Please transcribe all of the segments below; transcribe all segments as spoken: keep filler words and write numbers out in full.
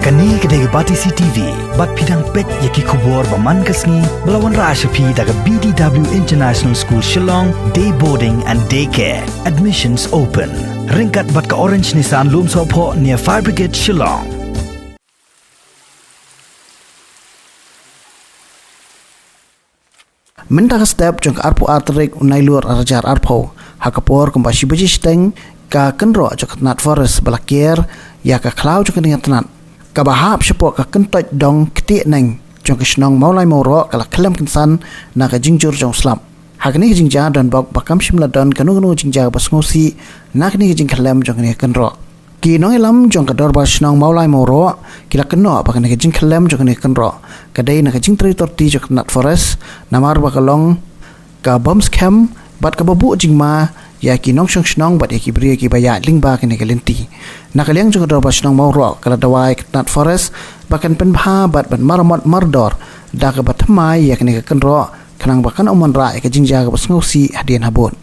Kane ka dei ka Batesi T V, bad phi dang peit ïa ki khubor ba man ka sngi, ba la wanrah sha phi da ka B D W International School Shillong, Day Boarding and Day Care. Admissions open. Ryngkat bad ka Orange Nissan Lumsohphoh near Fire Brigade Shillong. Mynta ka step jong ka arphew ar tarik u Nailur arhajar arphew, ha ka por kumba shi baje shiteng, ka kynroh jong ka tnat Forest ba la ker ïa ka khlaw jong kane ka tnat, kaba hap shapoh ka kyntoit dong Ktieh Neng jong ka shnong Mawlai Mawroh ka la khyllem kynsan na ka jingjur jong u slap. Ha kane ka jingjia donbok ba kam shym la don kano kano ka jingjia kaba sngewsih na kane ka jingkhyllem jong kane ka kynroh. Ki nongïalam jong ka Dorbar Shnong Mawlai Mawroh ki la kynnoh ba kane ka jingkhyllem jong kane ka kynroh ka dei na ka jingtrei torti jong ka tnat Forest, namar ba ka long ka bym skhem bad kaba buh jingma ïa ki nongshong shnong bad ïa ki briew kiba ïaid lyngba kane ka lynti. Na ka liang jong ka Dorbar Shnong Mawroh ka la dawa ïa ka tnat Forest ba kan pynbha bad ban maramot mardor da kaba thymmai ïa kane ka kynroh, khnang ba kan ym wanrah ïa ka jingjia kaba sngewsih hadien habud.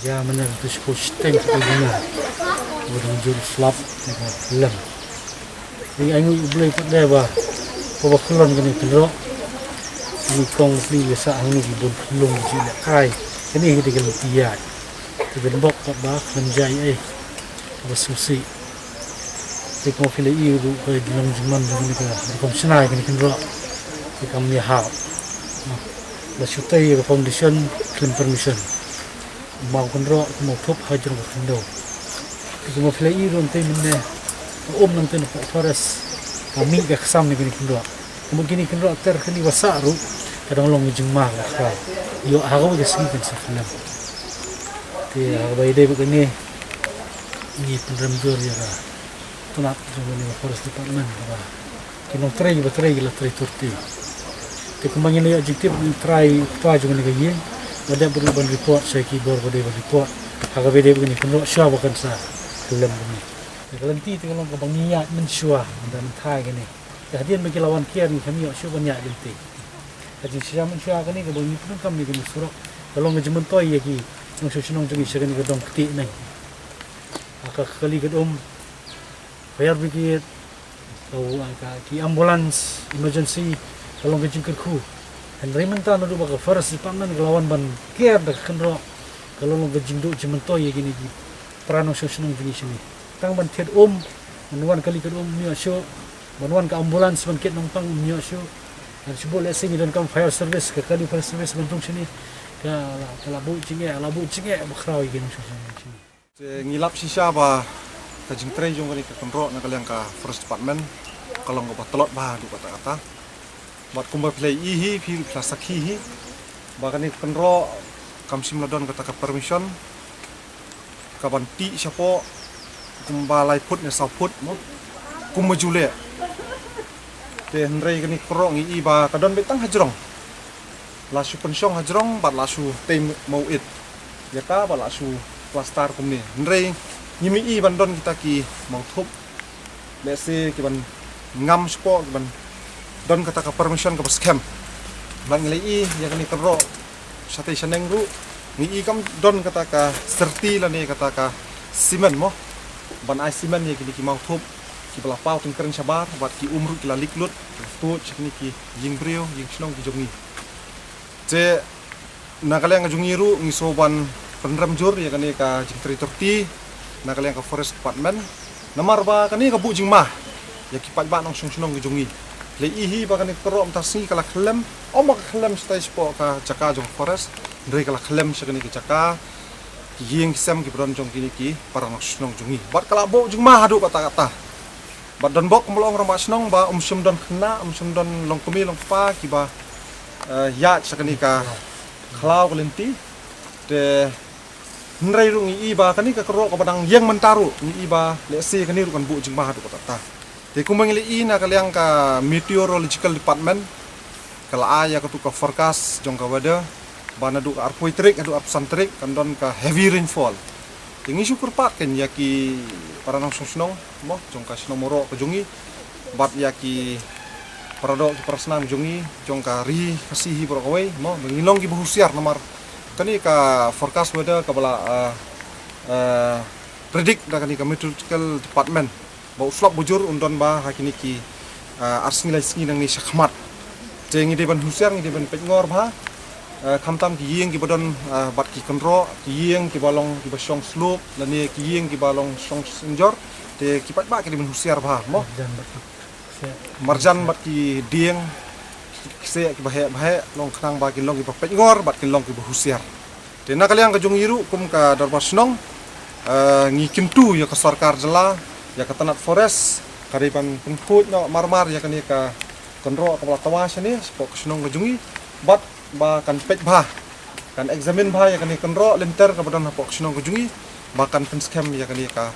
Ïa, mynne ka tu shiphew shiteng shiphew jingïa ba dang jur slap ne ka lem. Ngi ai nguh U Blei pat de ba, ba khyllon kane ka kynroh. Ngi kong pli ïa sa hangne ki bun khyllung ki lehkai. Kane hi dei ka lynti ïaid. Te donbok pat ba khlem jia ei ei ba sngewsih. Te kumba phi la ïohi ruh ka jinglong jingman jong kane ka rukom shna ïa kane ka kynroh. Te kam ïahap. La shu tei ïa ka foundation khlem permission. U maw kynroh, u maw thup ha jrong ka khyndew. Te kumba phi la ïohi ruh, nangtei mynne ka um nangtei na forest ka mih ka ksam ïa kane ka kynroh. Kumba kine ki kynroh ter kine ba sah ruh, ka dang long ka jingma kaba khraw. Ïoh ha kawei ka sngi kan sa khyllem. Te ha kaba ïadei bad kane, ngi pynrem jur ïa ka tnat jong kane ka Forest Department kaba ki nongtrei kiba trei ki la trei tur te. Te kumba ngi la ïoh jingtip, ngi trai u kpa jong kane ka ïing, la dep ruh ban report sha ki bor ba dei ban report ha kaba ïadei bad kane ka kynroh shuwa ba kan sa khyllem kane. Te ka lynti te ka long kaba ngi ïaid mynshuwa mynta mynta kane. Te hadien ba ki la wan kiar ngi khlem ïoh shuh ban ïaid lynti. Ka jingshisha mynshuwa kane kaba ngi pyndonkam ïa kane ka surok, ka long ka jingmyntoi ïa ki nongshong shnong jong ngi sha kane ka dong Ktieh Neng. Ha ka kali ka um, fire brigade, ka, ka, ki ambulance emergency, ka long ka jingkyrkhu. Hynrei mynta naduh ba ka Forest Department ka la wan ban ker da ka kynroh, ka la long ka jingduh jingmyntoi ïa kine ki para nongshong shnong jong ngi shane. Tang ban thied um, ban wan kali ka um ym ïoh shuh, ban wan ka ambulance ban kit nongpang ym ïoh shuh. Ngan shu buh lehse ngi donkam fire service, ka kali fire service ban rung shane. Ka la, ka la buh jingeh, la buh jingeh ba khraw ïa ki nongshong shnong jong ngi shane. Te ngi lap shisha ba ka jingtrei jong kane ka kynroh na ka liang ka Forest Department ka long kaba tlot bha haduh katta katta. Bad kumba phi la ïohi hi, phi ruh phi la sakhi hi ba kane ka kynroh kam shym la don kata ka permission ka ban tih shapoh kumba lai phut ne saw phut mo, kumba ju leh. Te hynrei kane ka kynroh ngi i ba ka don beit tang hajrong. La shu pynshong hajrong bad la shu tei mawit ïa ka bad la shu plaster kumne. Hynrei ngim i ban don kita ki mawthup, lehse ki ban ngam shapoh, ki ban don kata ka permission kaba skhem. Bad ngi la i ïa kane ka kynroh shatei shaneng ruh, ngi i kam don kata ka syrti lane kata ka cement mo, ban ai cement ïa kine ki mawthup kiba la paw tyngkren shabar, bad ki um ruh ki la leak lut, ki la tuid sha kine ki ïing briew ïing shnong ki jong ngi. Te na ka liang ka jong ngi ruh ngi sngew ban pynrem jur ïa kane ka jingtrei torti na ka liang ka Forest Department. Namar ba kane ka buh jingma ïa ki paidbah nongshong shnong ki jong ngi. La i hi ba kane ka kynroh mynta sngi ka la khyllem, ym ba ka khyllem shatai shapoh ka jaka jong ka forest, hynrei ka la khyllem sha kane ka jaka, ki ïing ki sem kiba don jong kine ki para nongshong shnong jong ngi. Bad ka la buh jingma haduh katta katta. Bad donbok kumba la ong rangbah shnong ba ym shym don khynnah, ym shym don longkmie longkpa kiba, eh, ïaid sha kane ka khlaw ka lynti. Te hynrei ruh ngi i ba kane ka kynroh kaba dang ïeng mynta ruh ngi i ba lehse kane ruh kan buh jingma haduh katta katta. Te kumba ngi la i na ka liang ka Meteorological Department ka la ai ïa katu ka forecast jong ka weather ba naduh ka arphew tarik haduh arphew san tarik kan don ka heavy rainfall. Te ngi shu kyrpad kein ïa ki para nongshong shnong, mo, jong ka shnong Mawroh ka jong ngi, bad ïa ki para doh ki para snam jong ngi, jong ka ri Khasi hi baroh kawei, mo, ba ngin long kiba husiar namar kane ka forecast weather kaba la, eh, eh, predict da kane ka meteorological department ba u slap bujur un don bha ha kine ki, ah, ar sngi lai sngi nangne shakhmat. Te ngi dei ban husiar, ngi dei ban peit ngor bha. Ah, khamtam ki ïing kiba don, ah, bad ki kynroh, ki ïing kiba long kiba shong slop, lane ki ïing kiba long shong synjor. Te ki paidbah ki dei ban husiar bha, mo. Marjan bad ki dieng, ki kseh kiba heh bha heh, long khnang ba kin long kiba peit ngor bad kin long kiba husiar. Te na ka liang ka jong ngi ruh kum ka dorbar shnong, eh, ngi kyntu ïa ka sorkar jylla, ïa ka tnat forest, ka dei ban pynkhuid noh marmar ïa kane ka kynroh kaba la twa shane shapoh ka shnong ka jong ngi, bad ba kan peit bha, kan examine bha ïa kane ka kynroh lynter kaba don hapoh ka shnong ka jong ngi, ba kan pynskhem ïa kane ka,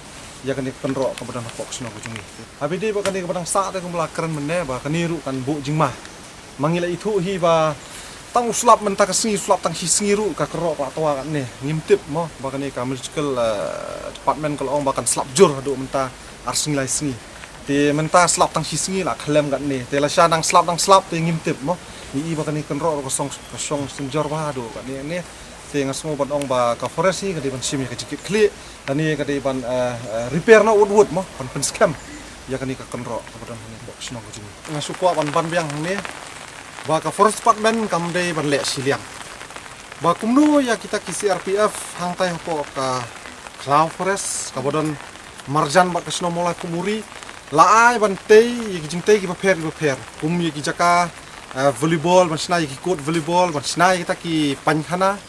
ïa kane ka kynroh kaba don hapoh ka shnong ka jong ngi. Haba ïadei bad kane kaba dang sah te kumba la kren mynne ba kane ruh kan buh jingma. Ma ngi la ithuh hi ba tang u slap mynta ka sngi, u slap tang shi sngi ruh ka kynroh ka la twa katne. Ngim tip mo ba kane ka meteorological, eh, department ka la ong ba kan slap jur haduh mynta ar sngi lai sngi. Te mynta slap tang shi sngi la khlem katne. Te lashai dang slap dang slap te ngim tip mo. Ngi i ba kane ka kynroh ruh ka shong, ka shong synjor bha haduh katne ne. Te nga sngew ban ong ba ka forest hi ka dei ban shim ïa ka jingkitkhlieh. Lane ka dei ban, eh, eh, repair noh wut wut mo, ban pynskhem ïa kane ka kynroh kaba don hangne hapoh ka shnong ka jong ngi. Nga shu kwah ban ban biang hangne ba ka forest department kam dei ban leh shiliang. Ba kumno ïa kita ki C R P F hangtai hapoh ka Khlaw Forest kaba don marjan bad ka shnong Mawlai Photmuri, la ai ban tei ïa ki jingtei kiba pher kiba pher, kum ïa ki jaka, eh, volleyball, ban shna ïa ki court volleyball, ban shna ïa kita ki painkhana.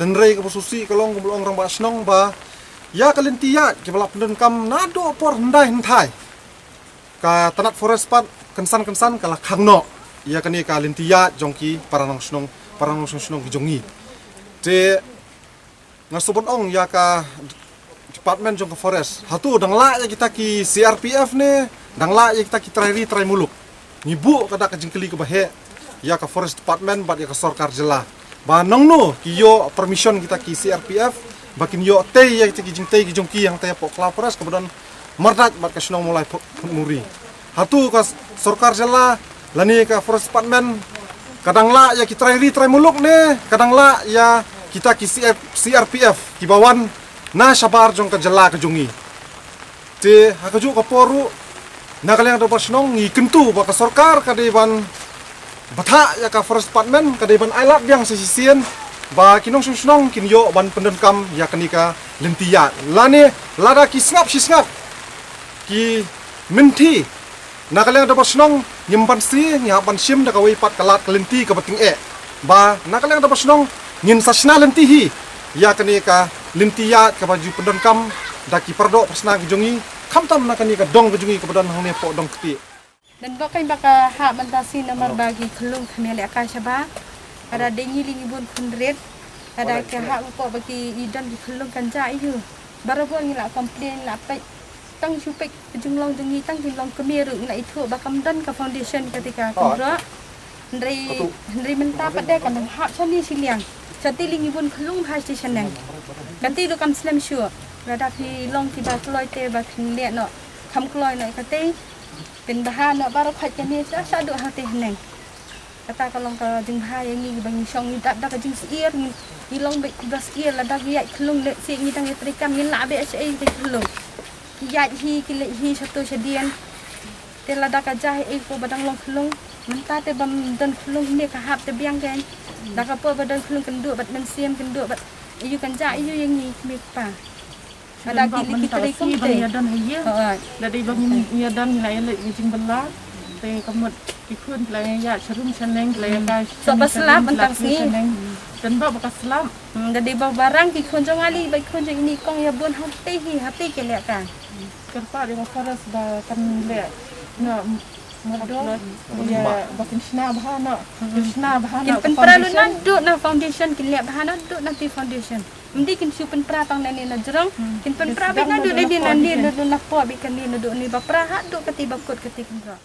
Hynrei kaba sngewsih ka long kumba la ong rangbah shnong ba ïa ka lynti ïaid kiba la pyndonkam naduh por hyndai hynthai, ka tnat forest pat kynsan kynsan ka la khang noh ïa kane ka lynti ïaid jong ki para nongshnong, para nongshnong shnong ki jong ngi. Te nga shu ban ong ïa ka department jong ka forest, hato dang lah ïa kita ki C R P F ne, dang lah ïa kita ki trai ri trai muluk? Ngi buh ka da ka jingkylli kaba heh ïa ka forest department bad ïa ka sorkar jylla ba nangno ki ïoh permission kita ki C R P F ba kin ïoh tei ïa kita ki jingtei ki jong ki hangtai hapoh Khlaw Forest kaba don marjan bad ka shnong Mawlai Phot-, Photmuri. Hato ka sorkar jylla lane ka forest department ka dang lah ïa ki trai ri trai muluk ne ka dang lah ïa kita ki C F, C R P F kiba wan na shabar jong ka jylla ka jong ngi? Te ha kajuh ka por ruh, na ka liang ka dorbar shnong ngi kyntu ba ka sorkar ka dei ban bthah ïa ka forest department, ka dei ban ailad biang sa shisien ba ki nongshong shnong kin ïoh ban pyndonkam ïa kane ka lynti ïaid. Lane lada ki sngap shi sngap, ki mynthi, na ka liang ka dorbar shnong ngim banse, ngi hap ban shim da kawei pat ka lad ka lynti kaba tyngeh. Ba na ka liang ka dorbar shnong ngin sa shna lynti hi ïa kane ka lynti ïaid kaba ju pyndonkam da ki paradoh parasnam ki jong ngi, khamtam na kane ka dong ka jong ngi kaba don hangne hapoh Dong Ktieh. Don bok kein ba ka hap mynta shi namar ba ki khyllung kam ïalehkai shabar. Lada dei ngi lei ngi bun khun rit, lada ka hap hapoh ba ki i don ki khyllung kan jah aiu? Barabor ngi la complain, la peit. Tang shu peit ka jinglong jong ngi, tang jinglong kmie ruh ngi la ithuh ba kam don ka foundation kata ka kynroh. Hynrei, hynrei mynta pat de kan dang hap shane shiliang. Shatei lei ngi bun khyllung bha shatei shaneng. Katei ruh kam slem shuh. Lada phi long kiba kloi te ba phin leh noh, kham kloi noh katei. Pynbha noh baroh khoit kane sha, shaduh hangtei haneng. Kata ka long ka jingbha ïa ngi ba ngi shong ngi dap da ka jingsyier, ngi, ngi long beit ba syier. Lada ngi ïaid khyllung lehse ngi dang ïatrei kam, ngin lah beit shaei ïatrei khyllung. Ki ïaid hi, ki leit hi shato shadien. Te lada ka jia hi ei ko ba dang long khyllung, mynta te bym don khyllung ne ka hap te biang kein. Da ka por ba don khyllung kynduh bad mynsiem, kynduh bad aiu kan jah aiu ïa ngi kmie kpa. Lada ki lei ki trei kumte. Hooid. Da dei ba ngin ïa don ngi la ïa leit ïa jingbylla. Te ka mut ki khun ki la ïa ïaid sharum shaneng, ki la ïa kai. Sop ba slap mynta ka sngi. Don ba ba ka slap. Hmm, da dei ba barang ki khun jong nga lei, ba ki khun jong ine i kong ïa bun hangtei hi, hangtei ki leh ka. Kyrpad ïa ka forest ba kan leh na mardor, ïa ba kin shna bha na, kin shna bha na. Kin pynpra lut naduh na foundation, kin leh bha naduh na ti foundation. Ym dei kin shu pynpra tang nangne na jrong, kin pynpra beit naduh nangne, nangne naduh na pop beit kane naduh ne ba pra haduh kati ba kut kati kynroh.